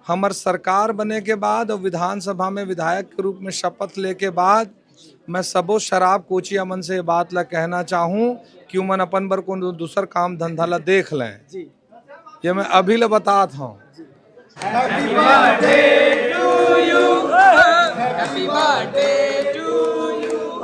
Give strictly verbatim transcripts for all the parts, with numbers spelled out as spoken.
हमर सरकार बने के बाद और विधानसभा में विधायक के रूप में शपथ लेके बाद मैं सबो शराब कोचिया मन से ये बात ला कहना चाहूँ कि उमन अपन बर कोनो दूसर काम धंधा ला देख लें। ये मैं अभी ले बतात हूँ।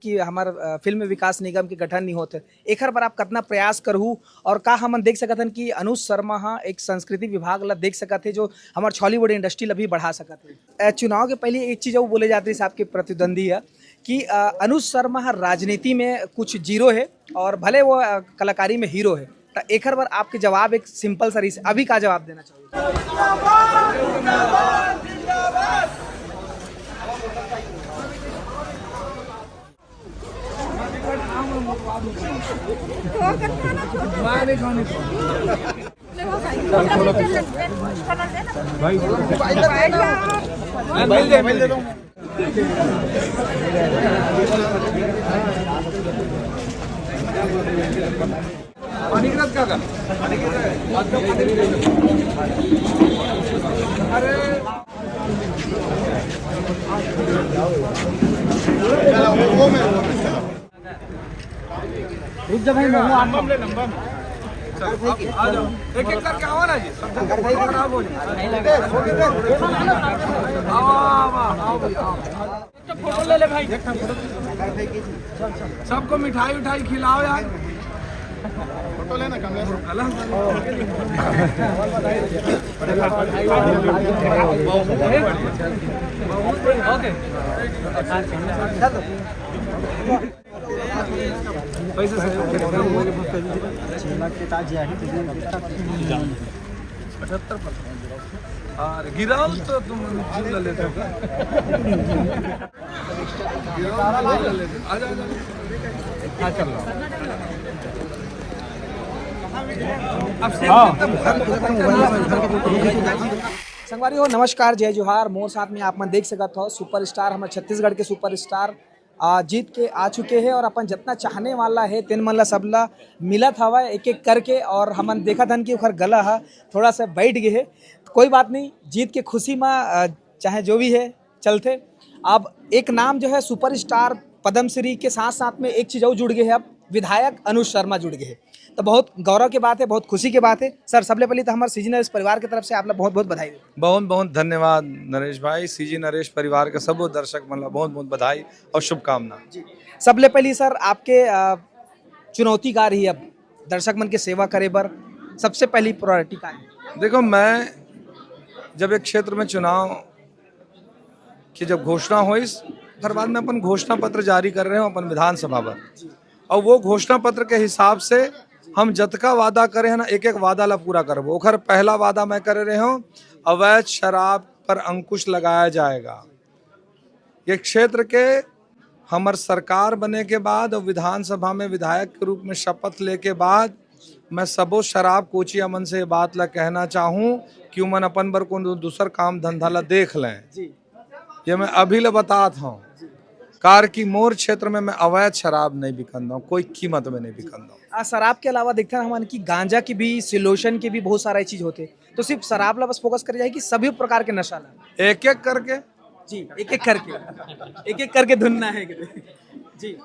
कि हमर, अ, फिल्म विकास निगम के गठन नहीं होत हे, एखर बर आप कतना प्रयास करहू और का हमन देख सकत हन कि अनुज शर्मा ह एक संस्कृति विभाग ला देख सकत हे जो हमर छॉलीवुड इंडस्ट्री ला भी बढ़ा सकत हे? अ, चुनाव के पहले एक चीज अउ बोले जात रहिस आपके प्रतिद्वंदी ह कि, अ, अनुज शर्मा ह राजनीति में कुछ जीरो हे और भले वो, अ, कलाकारी में हीरो हे, त एखर बर आपके जवाब एक सिंपल सा रहिस, अभी का जवाब देना चाहोगे? रुक जा भाई, मोमो आ। चलो, आप आ जाओ। एक एक करके आओ ना जी, सब जन खराब हो जाए। आओ, आओ, आओ, आओ भाई, आओ। फोटो ले ले भाई। सबको मिठाई उठाई खिलाओ यार। फोटो लेना, कैमरा। ओके। पैसे से अठहत्तर परसेंट। और गिराओ तो तुम जीव ले लेते हो। गिराओ तो जीव ले लेते हो। आ जाओ, आ जाओ। हाँ, चल रहा हूँ। अब से हाँ। संगवारी हो, नमस्कार, जय जोहार। मोर साथ में आप मन देख सकत हो सुपरस्टार, हमर छत्तीसगढ़ के सुपरस्टार आ, जीत के आ चुके हे और अपन जितना चाहने वाला हे, तेन मन ला सब ला मिलत हवय एक एक करके। और हमन देखत हन कि ओखर गला ह थोड़ा सा बैठ गे हे। कोई बात नहीं, जीत के खुशी में, आ, चाहे जो भी हे, चलथे। अब एक नाम जो है सुपरस्टार पद्मश्री के साथ साथ में एक चीज और जुड़ गए है, अब विधायक अनुज शर्मा जुड़ गए हैं। तो बहुत गौरव के बात है, बहुत खुशी के बात है। सर, सबले पहले तो हमारे सीजी नरेश परिवार की तरफ से आप लोग बहुत बहुत बधाई। बहुत बहुत धन्यवाद नरेश भाई। सीजी नरेश परिवार के सबो दर्शक मन ला बहुत बहुत बधाई और शुभकामना। जी, सबले पहली सर, आपके, अ, चुनौती का रही, अब दर्शक मन के सेवा करे बर सबसे पहली प्रायोरिटी का है? देखो, मैं जब एक क्षेत्र में चुनाव कि जब घोषणा होइस, ओकर बाद में अपन घोषणा पत्र जारी करे रहेंव अपन विधानसभा बर। और वो घोषणा पत्र के हिसाब से हम जतका वादा करे हैं ना, एक एक वादा ला पूरा करबो। ओकर पहला वादा मैं करे रहेंव, अवैध शराब पर अंकुश लगाया जाएगा। ये क्षेत्र के हमर सरकार बने के बाद और विधानसभा में विधायक के रूप में शपथ लेके बाद मैं सबो शराब कोचिया मन से ये बात ला कहना चाहूँ कि उमन अपन बर कोनो दूसर काम धंधा ला देख लें। जी। ये मैं अभी ले बतात हूँ। जी। कार की मोर क्षेत्र में मैं अवैध शराब नहीं बिकन दूँ, कोई कीमत में नहीं बिकन दूँ। आ, शराब के अलावा देखते हैं हमन कि गांजा की भी, सिलोशन की भी बहुत सारा चीज होते, तो सिर्फ शराब ला बस फोकस करे जाए कि सभी प्रकार के नशा ला? एक एक करके। जी, एक एक करके, एक एक करके धुनना है। जी।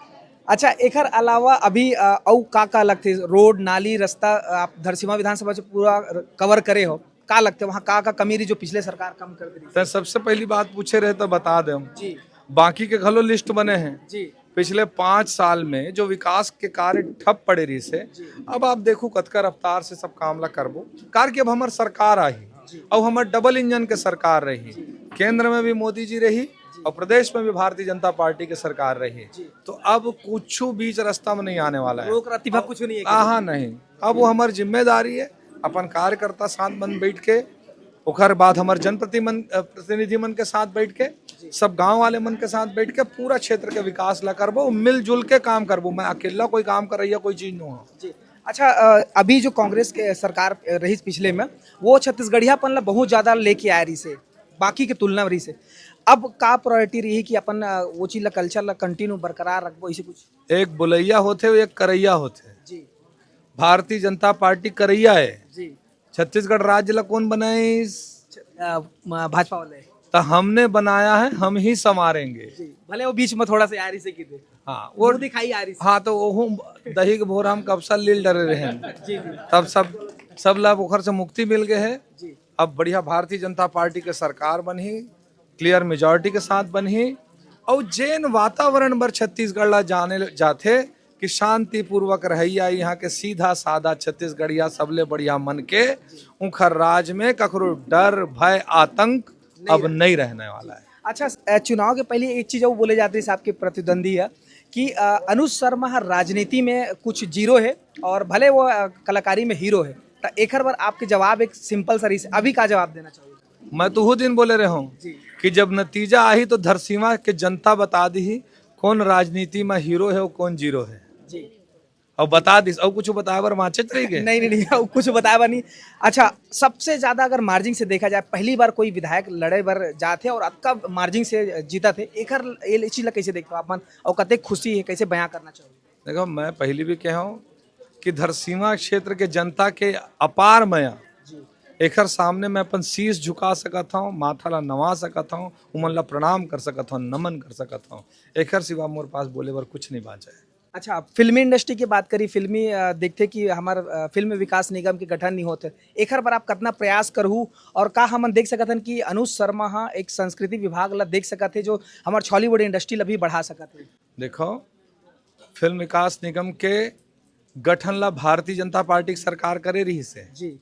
अच्छा, एकर अलावा अभी, अ, अउ का का लगथे? रोड, नाली, रास्ता, अ, आप धरसीवा विधानसभा से पूरा कवर करे हो, का लगथे वहाँ का का कमी रही जो पिछले सरकार कम कर दे रही? तो सबसे पहली बात पूछे रहे तो बता दे हम। जी। बाकी के घलो लिस्ट बने हैं। जी। पिछले पाँच साल में जो विकास के कार्य ठप पड़े रहिस हे, जी। अब आप देखो कतका रफ्तार से सब काम ला करबो, कार कि अब हमर सरकार आही, जी। अब हमर डबल इंजन के सरकार रही, जी। केंद्र में भी मोदी जी रही, जी। और प्रदेश में भी भारतीय जनता पार्टी के सरकार रही, जी। तो अब कुछ बीच रास्ता में नहीं आने वाला है। रोक रतिभा कुछ नहीं है। आहा नहीं, अब वो हमर जिम्मेदारी है, अपन कार्यकर्ता साथ मन बैठ के, ओकर बाद हमर जनप्रति मन, अ, प्रतिनिधि मन के साथ बैठ के, जी। सब गांव वाले मन के साथ बैठ के पूरा क्षेत्र के विकास ला करबो, मिलजुल के काम करबो। मैं अकेला कोई काम करैया कोई चीज नो हूँ। जी। अच्छा, अ, अभी जो कांग्रेस के सरकार, अ, रहीस पिछले में, वो छत्तीसगढ़ियापन ला बहुत ज्यादा लेके आए रहीस हे, बाकी के तुलना में रहीस हे। अब का प्रायोरिटी रही कि अपन, अ, वो चीज ला, कल्चर ला कंटिन्यू बरकरार रखबो, ऐसे कुछ? एक बुलैया होथे, एक करैया होथे। जी। भारतीय जनता पार्टी करैया है। जी। छत्तीसगढ़ राज्य ला कौन बनाइस? अ, म-, भाजपा वाले। तो हमने बनाया है, हम ही संवारेंगे। जी, भले वो बीच में थोड़ा सा यारी से की थे। हाँ, वो वो दिखाई यारी से। हाँ, तो वो दही के भोर हम कब से लील डरे रहे हैं। जी, जी। तब सब, सब ला ओखर से मुक्ति मिल गए है। जी। अब बढ़िया भारतीय जनता पार्टी के सरकार बनही, क्लियर मेजोरिटी के साथ बनही। और जेन वातावरण बर छत्तीसगढ़ ला जाने जाथे कि शांतिपूर्वक रहैया, यहाँ के सीधा साधा छत्तीसगढ़िया, सबले बढ़िया मन के, उखर राज में ककरो डर, भय, आतंक नहीं अब रहे। नहीं रहने वाला है। अच्छा, अ, चुनाव के पहले एक चीज और बोले जाते हैं, आपके प्रतिद्वंदी है कि, अ, अनुज शर्मा हर राजनीति में कुछ जीरो है और भले वो, अ, कलाकारी में हीरो है। तो एकर बर आपके जवाब एक सिंपल सा रही, अभी का जवाब देना चाहोगे? मैं तो वो दिन बोले रहे हूँ जी। कि जब नतीजा आही तो धरसीवा के जनता बता दी कौन राजनीति में हीरो है और कौन जीरो है। जी। और बता दिस, और कुछ बताए बर बाँचेच रहि गे? नहीं, नहीं, नहीं, और कुछ बताए बर नहीं। अच्छा, सबसे ज्यादा अगर मार्जिन से देखा जाए, पहली बार कोई विधायक लड़े बर जात हे और अतका मार्जिन से जीतत हे, एकर, ये चीज ला कैसे देखते हो आप मन, और कतेक खुशी है, कैसे बयां करना चाहोगे? देखो, मैं पहली भी कहे हूँ कि धरसीवा क्षेत्र के जनता के अपार मया, जी। एकर सामने मैं अपन शीश झुका सकत हूँ, माथा ला नवा सकत हूँ, उमन ला प्रणाम कर सकत हूँ, नमन कर सकत हूँ। एकर सिवा मोर पास बोले बर कुछ नहीं बाँचा है। अच्छा, फिल्मी इंडस्ट्री की बात करी, फिल्मी, अ, देखथे कि हमर, अ, फिल्म विकास निगम के गठन नहीं होत हे, एखर बर आप कतना प्रयास करहू और का हमन देख सकत हन कि अनुज शर्मा ह एक संस्कृति विभाग ला देख सकत हे, जो हमर छॉलीवुड इंडस्ट्री ला भी बढ़ा सकत हे? देखो, फिल्म विकास निगम के गठन ला भारतीय जनता पार्टी के सरकार करे रहिस हे। जी।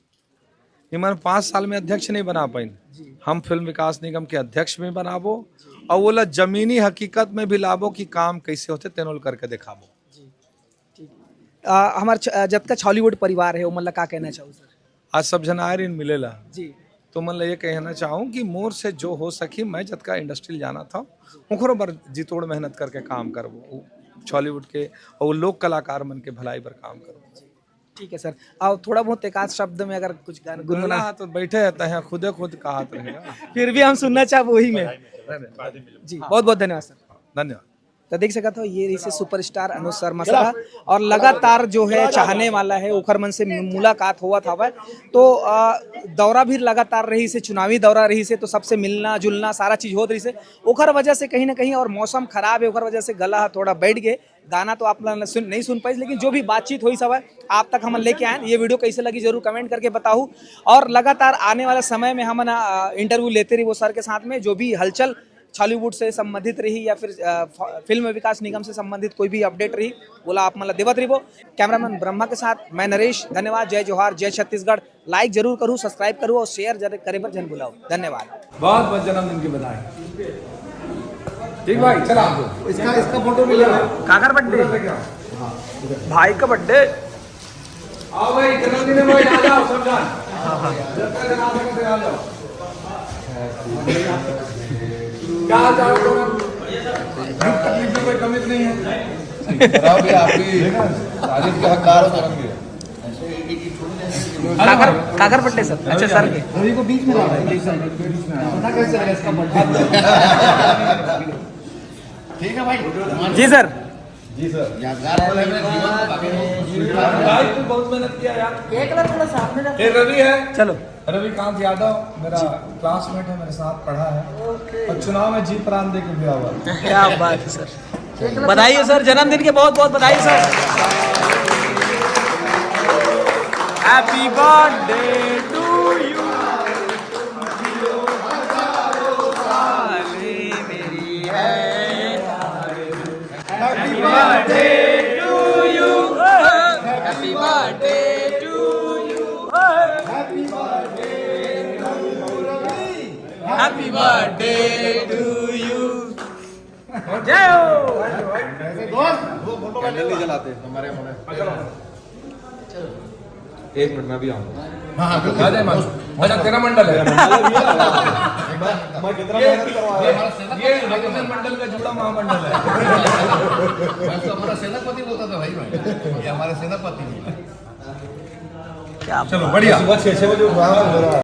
इमन पाँच साल में अध्यक्ष नहीं बना पाइन। जी। हम फिल्म विकास निगम के अध्यक्ष भी बनाबो और ओला जमीनी हकीकत में भी लाबो कि काम कैसे होथे, तेन ल करके दिखाबो। जी, ठीक। अ, हमर छ-, अ, जतका छॉलीवुड परिवार है, ओमन ला का कहना चाहू, सर? आज सब झन आए रहिन मिले ला। जी। तो मन ला ये कहना चाहूँ कि मोर से जो हो सकी, मैं जतका इंडस्ट्री जाना था, ओकरो बर जी तोड़ मेहनत करके काम करबो। उ छॉलीवुड के और लोक कलाकार मन के भलाई बर काम करबो। ठीक है सर, और थोड़ा बहुत एक आध शब्द में अगर कुछ गाना गुनगुना। गला तो बैठे रहता है, खुदे खुद कहत रहेगा। फिर भी हम सुनना चाहब वही में। जी, बहुत बहुत धन्यवाद सर। धन्यवाद। तो देख सकत हो, ये रहिसे सुपरस्टार अनुज शर्मा सर, और लगातार जो है चाहने वाला है, ओखर मन से मु-, मुलाकात होवत हवय। तो, अ, दौरा भी लगातार रहिसे, चुनावी दौरा रहिसे, तो सबसे मिलना जुलना सारा चीज होत रहिसे। ओखर वजह से कहीं ना कहीं, और मौसम खराब है, ओखर वजह से गला ह थोड़ा बैठ गए। गाना तो आप मन सुन, नहीं सुन पाइस, लेकिन जो भी बातचीत होइस हवय, आप तक हमन लेके आएन। ये वीडियो कैसे लगी, जरूर कमेंट करके बताहू। और लगातार आने वाला समय में हमन, अ, इंटरव्यू लेते रहिबो सर के साथ में, जो भी हलचल छॉलीवुड से संबंधित रही या फिर, अ, फ-, फिल्म विकास निगम से संबंधित कोई भी अपडेट रही, ओला आप मन ला देवत रहिबो। कैमरामैन ब्रह्मा के साथ मैं नरेश। धन्यवाद। जय जोहार, जय छत्तीसगढ़। लाइक जरूर करू, सब्सक्राइब करू और शेयर जरूर करे बर झन भुलाओ। धन्यवाद। बहुत बहुत जन्मदिन की बधाई। ठीक भाई, चला। इसका, इसका फोटो भी ले लो। काकर बर्थडे? भाई का बर्थडे। आओ भाई, जन्मदिन है भाई, आ जाओ सब जन। जब तक जन्मदिन है, आ जाओ। क्या हाल चाल है? दुख तकलीफ में कोई कमी तो नहीं है? खराब है, आप भी तारीफ के हकदार हो, करम भी है। काकर, काकर बर्थडे सर? अच्छा, सर के। रवि को बीच में लाओ। पता कैसे लगा इसका बर्थडे? ठीक है भाई। जी सर। जी सर। यादगार पल है मेरे जीवन का, बाकी बहुत कुछ। भाई, तू बहुत मेहनत किया यार। केक ला थोड़ा सामने रख। ये रवि है। चलो। रविकांत यादव मेरा क्लासमेट है, मेरे साथ पढ़ा है। ओके। और चुनाव में जी प्राण दे के भिड़ा हुआ है। क्या बात है सर। बधाई हो सर, जन्मदिन के बहुत बहुत बधाई sir. Happy birthday to you। Happy birthday to you। Happy birthday to you। Happy birthday to you। जय हो। कैंडल नहीं जलाते हमारे, हमारे। एक मिनट, मैं भी आऊंगा। हाँ, हाँ, बिल्कुल। आ जाए, मास्टर। अच्छा, तेरा मंडल है। मैं कितना ये, मेहनत करवा ये, रहा हूँ। ये अभिनंदन मंडल का जुड़ा महामंडल है। मैं तो हमारा सेनापति बोलता था भाई, मैं। ये हमारा सेनापति है। क्या चलो, बात। बढ़िया। सुबह छह, छह बजे उठा रहा हूँ।